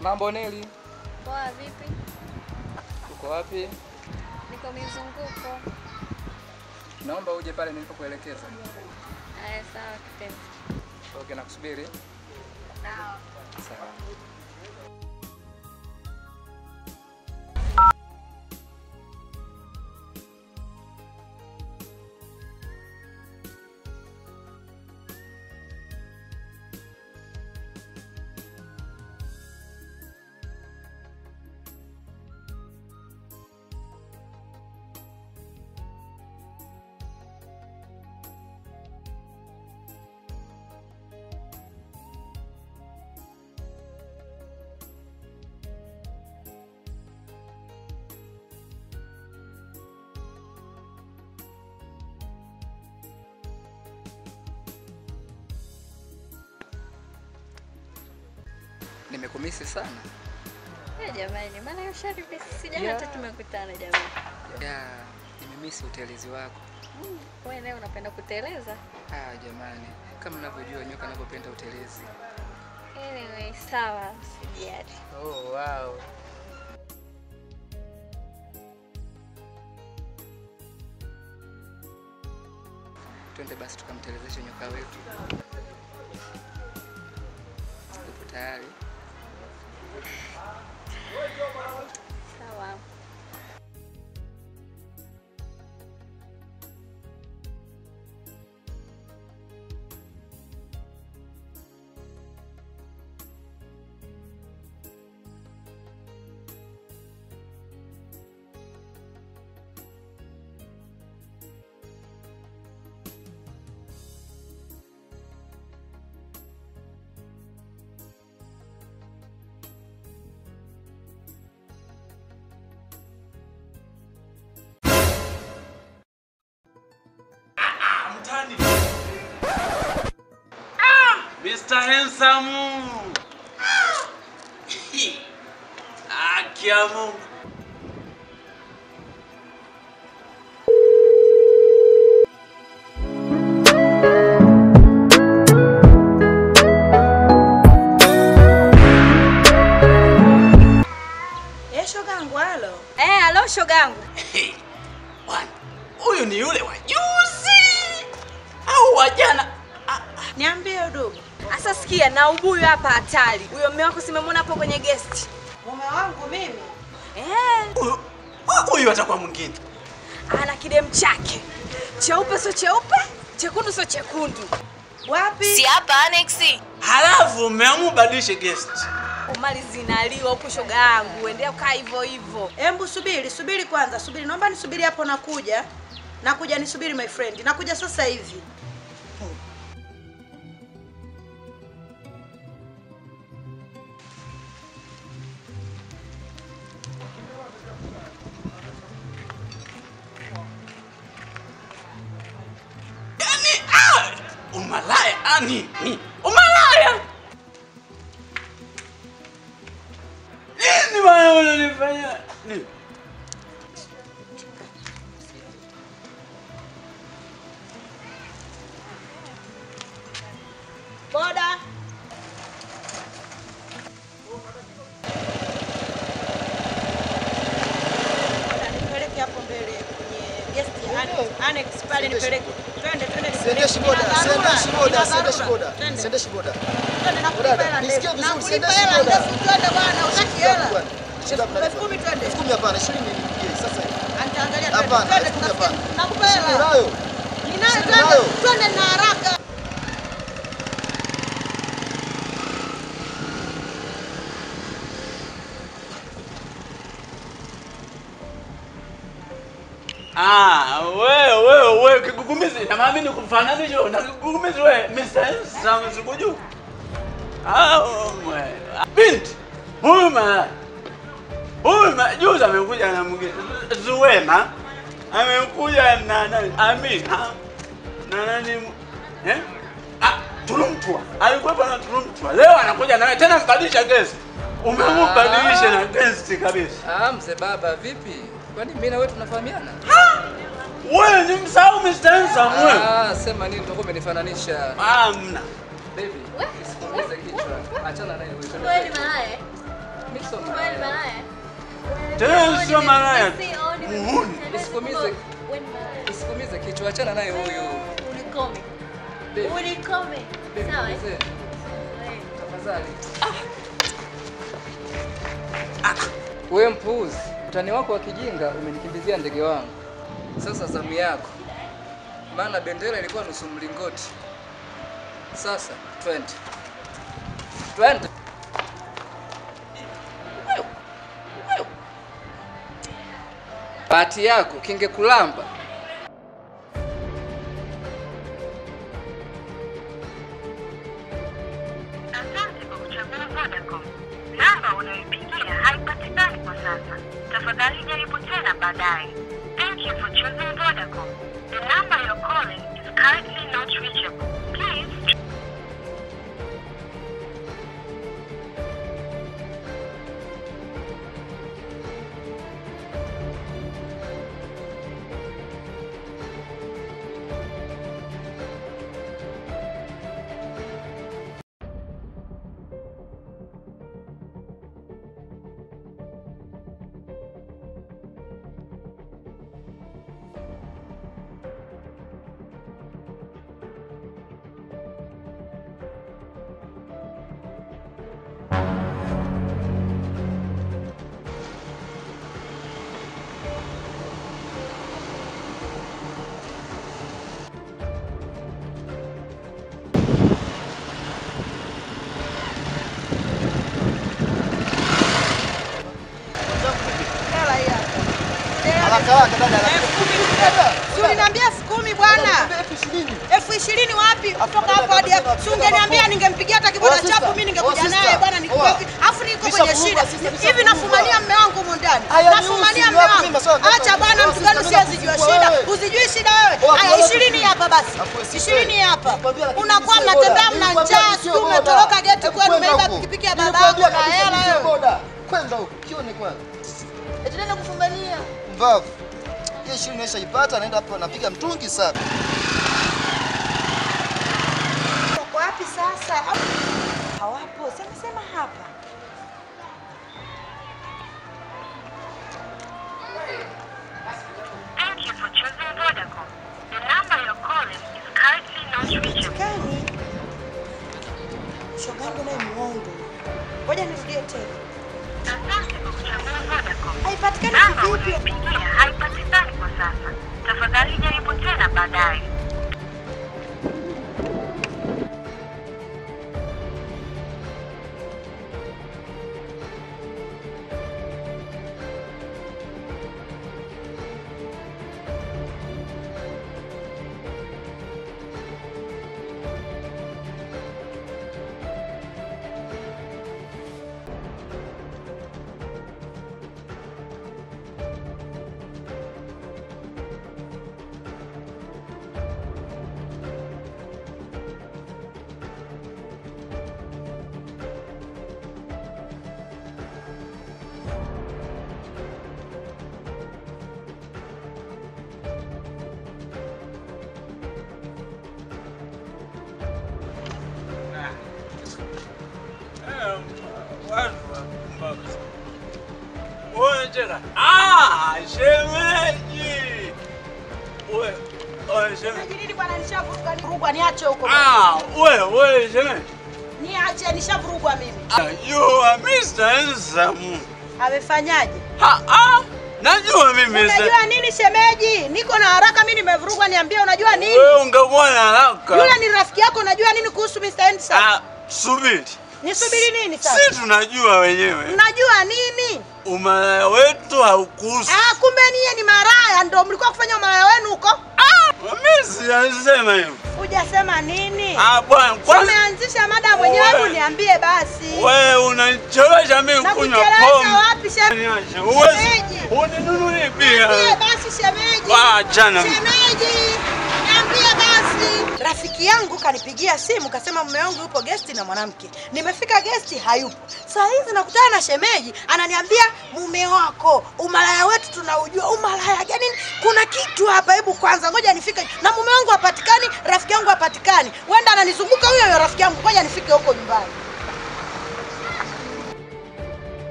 Mambo Neli? Poa, vipi? Uko wapi? Niko mizunguko. Naomba uje pale nilipokuelekeza. Haya, sawa kipenzi. Okay, nakusubiri. Sawa. Sawa. Nimekumisi sana. Jamani, maana usharibisi jana hata tumekutana jamani. Yeah, nimemisi utelezi wako. Wewe naye unapenda kuteleza? Ah, jamani, kama unavyojua nyoka anapopenda utelezi. Anyway, sawa, usijali. Oh, wow. Twende basi tukamtelezeshe nyoka wetu. Upo tayari? Sawa. Mr. Handsome. Ah, kiamu. Eh, shogangu, halo. Eh, halo shogangu. Hey, bwana, huyu ni yule wa juzi au wa jana? Niambie udugu. Asa sikia, na ubuyu hapa hatari. Huyo mume wako simemwona hapo kwenye guest. Mume wangu mimi? Eh. Huyu atakuwa mwingine. Ana kidem chake. Cheupe sio cheupe, chekundu sio chekundu. Wapi? Si hapa annex. Halafu umeamua badilishe guest. Mali zinaliwa huko shoga yangu, endelea kukaa hivyo hivyo. Embu subiri, subiri kwanza, subiri. Naomba nisubiri hapo nakuja. Nakuja nisubiri my friend. Nakuja sasa hivi. Umalaya, ani, ni, umalaya. Nini maana unanifanya? Nini? Boda. Nipeleke hapo mbele kwenye guest ya annex pale nipeleke. Twende twende. Sendeshi boda, sendeshi boda, sendeshi boda. Sendeshi boda. Twende nakulipa hela. Nisikie vizuri, sendeshi boda. Twende bwana, utaki hela. Shida mnalipa. 10,000 twende. 10,000 hapana, 20 nilipigie sasa hivi. Anitaangalia twende. Twende hapana. Nakupa hela. Ninayo. Ninayo, twende. Twende na haraka. Ah, wewe kigugumizi na mimi nikufananisha na kigugumizi wewe Mr. Handsome sikuju. Ah, mwe. Binti. Huyu ma. Huyu ma juzi amekuja na mgeni Zuwena. Amekuja na nani? Amina. Na nani? Eh? Ah, Tulumtwa. Alikuwa na Tulumtwa. Leo anakuja nawe tena mbadilisha guest. Umembadilisha na guest kabisa. Ah, mzee baba vipi? Kwani mimi na wewe tunafahamiana? Wewe ni msahau Mr. Handsome wewe. Ah, sema nini utakuwa umenifananisha. Hamna. Baby, usikuumize kichwa. Achana naye wewe. Wewe ni malaya. Mimi sio malaya. Tena sio malaya. Muhuni. Isikumize kichwa, achana naye huyu. Unikome. Unikome. Sawa. Tafadhali. Wewe mpuuzi, utani wako wa kijinga umenikimbizia ndege wangu. Sasa zamu yako. Maana bendera ilikuwa nusu mlingoti. Sasa twende. Twende. Bahati yako kingekulamba. Asante kwa kuchagua Vodacom. Namba unayoipigia haipatikani kwa sasa. Tafadhali jaribu tena baadaye. Thank you for choosing Vodacom. The number you're calling is currently not reachable. Please Si uliniambia 10,000 bwana. 20,000 wapi? Kutoka hapo hadi hapo. Si ungeniambia ningempigia hata kiboda chapu mimi ningekuja naye bwana nikupe. Afu niko kwenye shida. Hivi nafumania mume wangu huko ndani. Nafumania mume wangu. Acha bwana, mtu gani usiyezijua shida? Usijui shida wewe. Haya 20 hapa basi. 20 hapa. Unakuwa mnatembea mna njaa, sio umetoroka geti kwenu umeiba pikipiki ya babako na hela wewe. Kwenda huko, kione kwanza. Eti nenda kufumania. Mbavu. Hiyo 20 nimeshaipata, naenda hapo napiga mtungi sasa. Uko wapi sasa? Hawapo. Sema sema hapa. Thank you for choosing Vodacom. The number you're calling is currently not reachable. Shogangu naye muongo. Ngoja nirudie tena. Asante kwa kuchagua Vodacom. Haipatikani kivipi? Haipatikani kwa sasa. Tafadhali jaribu tena baadaye. Ah, shemeji. Wewe, shemeji. Nini bwana, nishavuruga nirugwa, niache huko. Ah, wewe shemeji. Niache, nishavurugwa mimi. You are Mr. Handsome. Amefanyaje? Ha ah, najua mimi. Unajua nini shemeji? Niko na haraka mimi, nimevurugwa, niambie unajua nini? Wewe ungekuwa na haraka. Yule ni rafiki yako, unajua nini kuhusu Mr. Handsome? Ah, subiri. Nisubiri nini sasa? Sisi tunajua wenyewe. Mnajua nini? Umalaya wetu haukuhusu. Ah, kumbe niye ni maraya ndio mlikuwa kufanya umalaya wenu huko? Ah, mimi sijasema hivyo. Hujasema nini? Ah bwana, kwanza umeanzisha mada mwenyewe, hebu niambie basi. Wewe unanichelewesha mimi kunywa pombe. Na wapi shemeji? Uwezi. Uninunulie bia. Niambie basi shemeji. Achana. Shemeji, niambie basi. Rafiki yangu kanipigia simu kasema mume wangu yupo guest na mwanamke. Nimefika guest hayupo. Saa hizi nakutana na shemeji ananiambia mume wako umalaya wetu tunaujua. Umalaya gani? Kuna kitu hapa, hebu kwanza ngoja nifike. Na mume wangu hapatikani, rafiki yangu hapatikani. Wenda ananizunguka huyo huyo rafiki yangu, ngoja nifike huko nyumbani.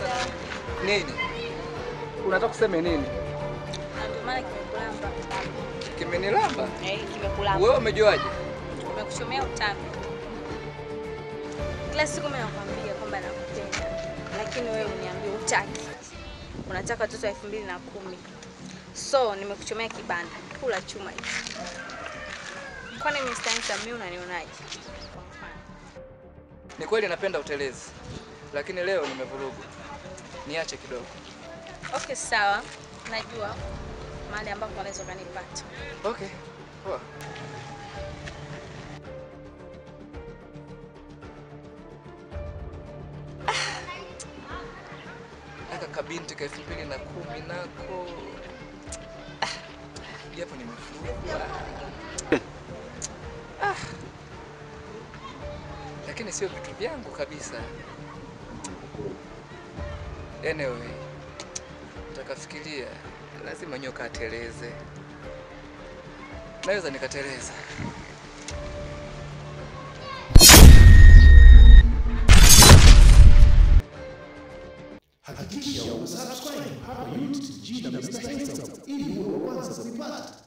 Achana na mimi. Nini? Unataka kusema nini? Ndio maana kimekulamba. Kimenilamba? Eh, kimekulamba. Wewe umejuaje? Nimekuchomea utambi. Kila siku mimi nakwambia kwamba nakupenda, lakini wewe uniambia hutaki. Unataka watoto 2010. So nimekuchomea kibanda. Kula chuma hicho. Kwani Mr. Handsome mimi unanionaje? Kwa mfano. Ni kweli napenda utelezi, lakini leo nimevurugu. Niache kidogo. Okay, sawa. Najua mahali ambapo unaweza kunipata. Okay. Poa. Aka kabinti ka 2010 nako. Japo nimefurugwa. Lakini sio vitu vyangu kabisa. Anyway, nitakafikiria lazima nyoka ateleze. Naweza nikateleza. Hakikisha umesubscribe hapa YouTube jina Mr. Handsome ili uwe wa kwanza kuipata.